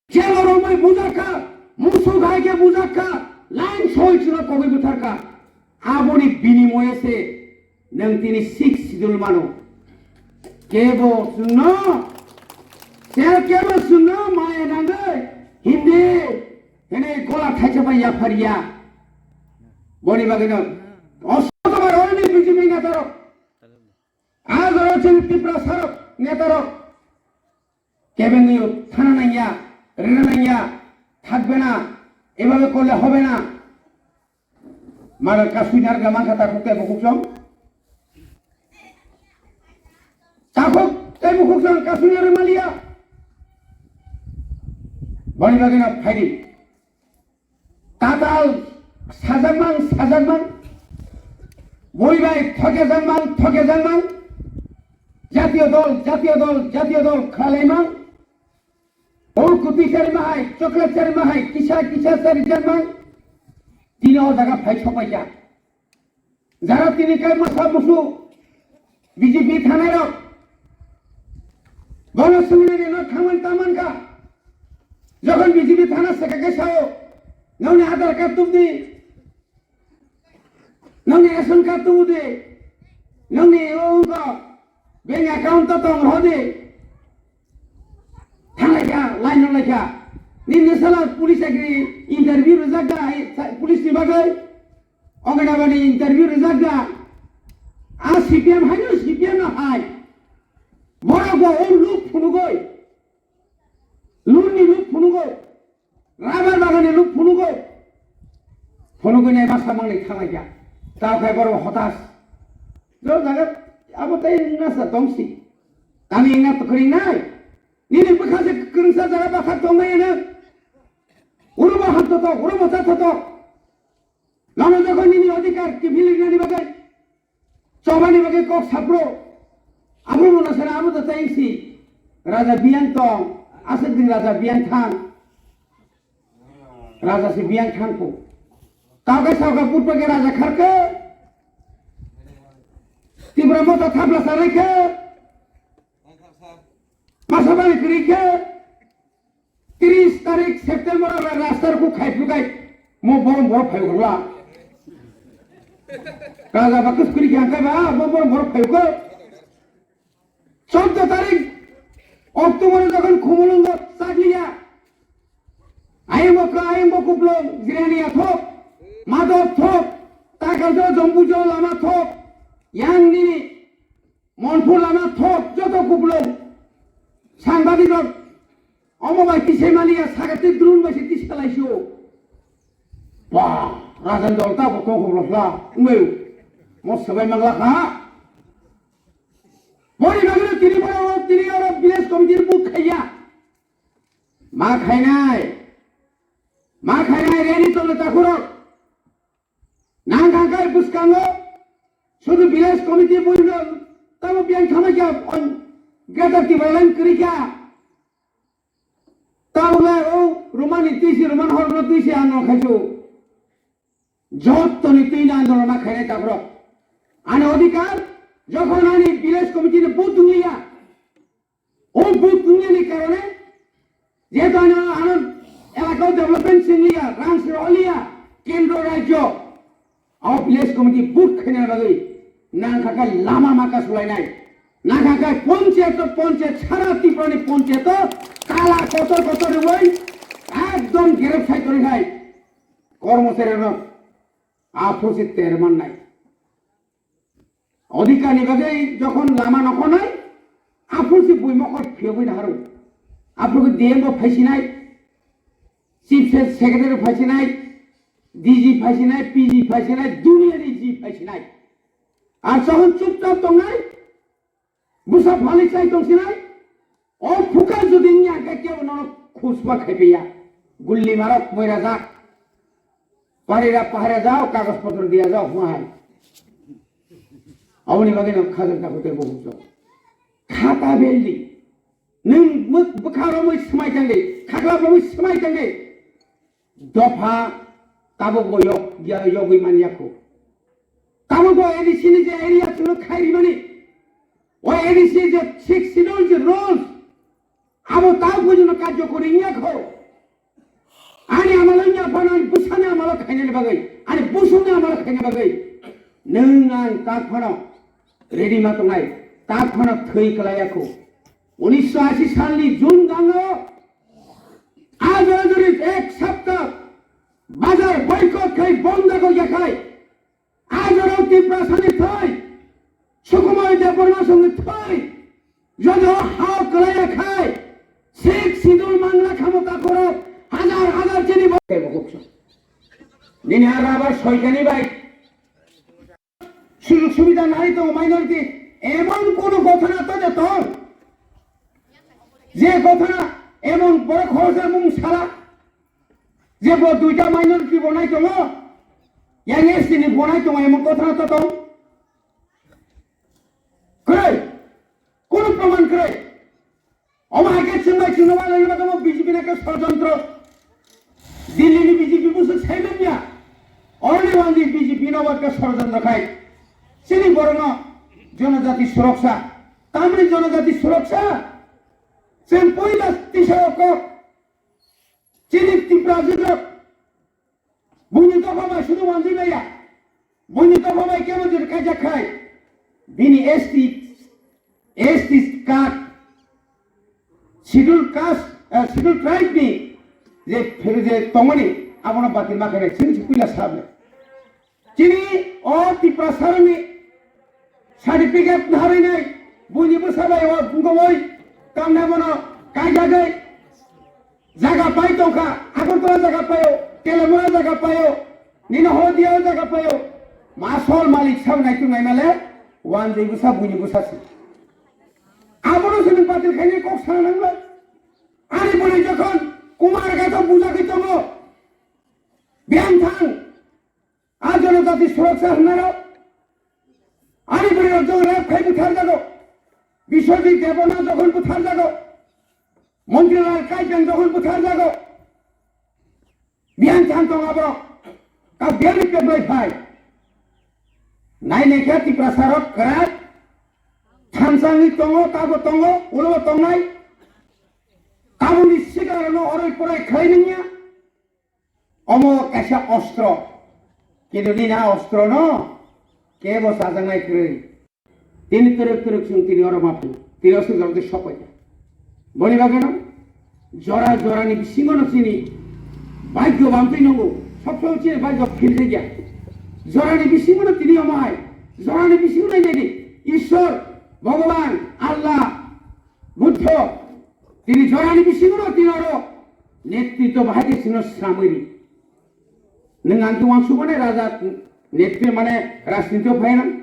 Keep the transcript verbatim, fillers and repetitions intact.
Jelo romwi bujakha, musuk hai khe bujakha, line soi chwla kogwi butharkha. Aboni binimoye se nwng tini six schedule mano. Kebo chwngno, se kebo chwngno maya nangwi hindi hwnwi gola thaisa bai yaphariya. Boni bagwino osotobar oroni B J P netarok, agaro chini Tiprasarok netarok, kebengwi thana nangya, rina nangya, thakbe na, ebabe korle hobe na. Mara kasui narga mankha takhuk tei bukhuk song. Takhuk tei bukhuk song kasui narga maliya. Boni bagwino phaidi. Tatal sajakmang, sajakmang. Boi bai thokejakmang, thokejakmang. Jatiyo dol, jatiyo dol, jatiyo dol khalaimang. O kuti chari mahai, chocolate chari mahai, kisa, kisa chari jakmang. Tini o jaga phai sopaijak. Jara tini kai masa musu B J P thanai rok. Bono sumini no thaman taman ka. Jokhon B J P thana seka ke sao. Noni Aadhaar card tubdi. Noni ration card tubdi. Noni o ko bank account to tong hodi. Thanglai kha, line no lai kha. Nini sala police agri interview rijak da, police ni bagwi. Ongenabani interview rijak da. A C P M haino C P M no hai. Borok bo o luk phunugoi. Luni luk phunugoi. Rabar bagani luk phunugoi. Phunugoi nai masa mangni thanglai kha. Tao khai borok hotas. Jo jaga abo tei nasa tongsi. Tani na tukring nai. Nini bwkha se kwrwngsa jaga bwkhak tongnai eno. Urubo hamtotok, urubo chathotok. Nono jokhon nini odhikar kiphilirnani bagwi, chobani bagwi kok sapro. Abo mona sana abo da tayingsi. Raja biyang tong, aswk din raja biyang thang. Raja se biyang thangko. Tao khe sauka purpa khe raja kharkhe. Tipra mota thapla sarai khe. Masa bari kwrwi khe. Tris tarik September o ra-, rasta rok khai phuru khai mo borom bor phai hurla. Raja bakus kuri khe angkai ba mo borom bor phai ko. Chauda tarik October o jokhon Khumulwngo chakliya. Ayang bo ka, ayang bo kuplung, Jirania thok, Madhop thok, Takarjo Jombujo lama thok, yang nini Monpur lama thok joto kuplung. Sangbadik rok omo bai tisai maliya sagati drone bai se tisai laisio. Ba, rajan dol ta bo tong khoblo khla, ungbai mo sabai mangla kha. Boni bagwi tini boro tini oro village committee ni buk khaiya. Ma khainai, ma khainai reni tole takhurok. Nang kha kai bwskango sudu village committee buino tamo biyang thama kya on Greater Tipraland kwrwi kya. Tamo le o Romani twi si Roman hor no twi si ano khaisu. Jottoni twi na andolon ma khainai takhurok. Ani odhikar jokhon ani village committee ni vote dungliya. O vote wngmani karone, jehetu ano, ano elakao development singliya, rang sroliya, kendro rajyo, o village committee vote khaina bagwi nangkha khe lama maka sulainai, nangkha khe ponchayat to ponchayat, sara Tripura ni ponchayat to tala kotor kotor rwui ekdom gerep sai tongwi khai kormochari rok aphuru se ter mannai. Odhikar ni bagwi jokhon lama nokhonai, aphuru se bui mokol phiyogwi naharu. Aphuru D M bo phaisinai, Chief Se-, Secretary phaisinai, D G phaisinai, P G phaisinai, duniya ni G phaisinai. Ar jokhon chupchap tongnai, bwsa phalik sai tongsinai, o phuka jodi wngya khe kebo nono khusma khaipiya. Gulli marok moi rajak. Parira pahara jao, kagoj potro diya jao, huma hai. Aboni bagwi no khajak ta hote bo hukjo. Khata beldi. Nwng mwk bwkha romwi swmai tangdi, khakla romwi swmai tangdi. Dopha tabuk bo yok, ya-, yogwi man yakho. Tabuk bo A D C ni je area chwngno khai rimani. O A D C je six schedule je rules, abo tabuk bo jeno karjokori wngya kho. Ani amalo wngya phano ani bwsani amalo khainani bagwi, ani busungni amalo khaina bagwi nwng ang tak phano ready ma tongnai, tak phano thwi kwlaiya kho. Unisho ashi salni June dango a jora jori ek sapta bazar boycott khai bondo kok ya khai. Ajorok Tiprasani thai, Sukumar Debbarma songni thai, joto hao kwlaiya khai, Sixth Schedule mangla khamo takhorok hajar hajar chini bo-, tei bo kuksa. Nini ha rubber soikani bai. Sujog subida nai tongo minority, emon kono gothona to de tong. Je gothona emon borok khoroksa mung sala. Je bo duita minority bo nai tongo, yang S T ni bo nai tongo, emon gothona to tong. Kwrwi, kono proman kwrwi. Omo hai khe chwng bai chwngno walai ma tamo B J P ni khe sorojontro. Delhi ni B J P busu sai manya. Only one day B J P no ba khe sorojontro khai. Chini borokno jonojati suroksha. Tamni jonojati suroksha. Chwng puila tisa o kok. Chini Tipra jwk. Buini tokma bai sunu wanjwi maya. Buini tokma bai kebo jwk kaijak khai. Bini S T, S T card, Schedule Caste, eh, Schedule Tribe ni je, je tongmani abono batil ma khainai chini si puila sabe. Chini o Tiprasaroni certificate naharwi nai, buini bwsa bai o bungkawoi tamna bono kaijagwi jaga pai tongkha, Agartala jaga paio, Telemura jaga paio, nini Holdia jaga paio, masol malik sabo naitung naimale, wanjwi bwsa buini bwsa se. Abono se nwng batil khainai kok sana nangla. Ani bwrwi jokhon Kumar Gato bujagwi tongo, biyang thang, A jonojati suroksha hwnnairok ani bwrwirok jok rep khai butharjago. Biswajit Debbarma jokhon butharjago, Montri Lal Kaiteng jokhon butharjago, biyang thang tong abo, ka biyangni pek bai phai. Nai naikha Tiprasarok kwrak thansangwi tongo, tabo tongo, ulo tongnai. Taboni sikarano oroi porai khlai nangya. Omo kaisa ostro. Kintu nini a ostro no kebo chajaknai kwrwi. Tini twrwk twrwk chwng tini oro ma phai. Tini o swijak tei sok pai kha. Boni bagwi no jora jorani bisingo no chini bhagyo bantwi nungo. Sob somoi chini bhagyo phil rwgya. Jorani bisingo no tini omo hai. Jorani bisingo nai nai di. Ishwar, Bhagwan, Allah, Buddho, tini jorani bisingo no tini oro netritw bahai khe chwngno swnamwi ri. Nwng ang khe uansukmani raja netri mane rajniti o phai nang.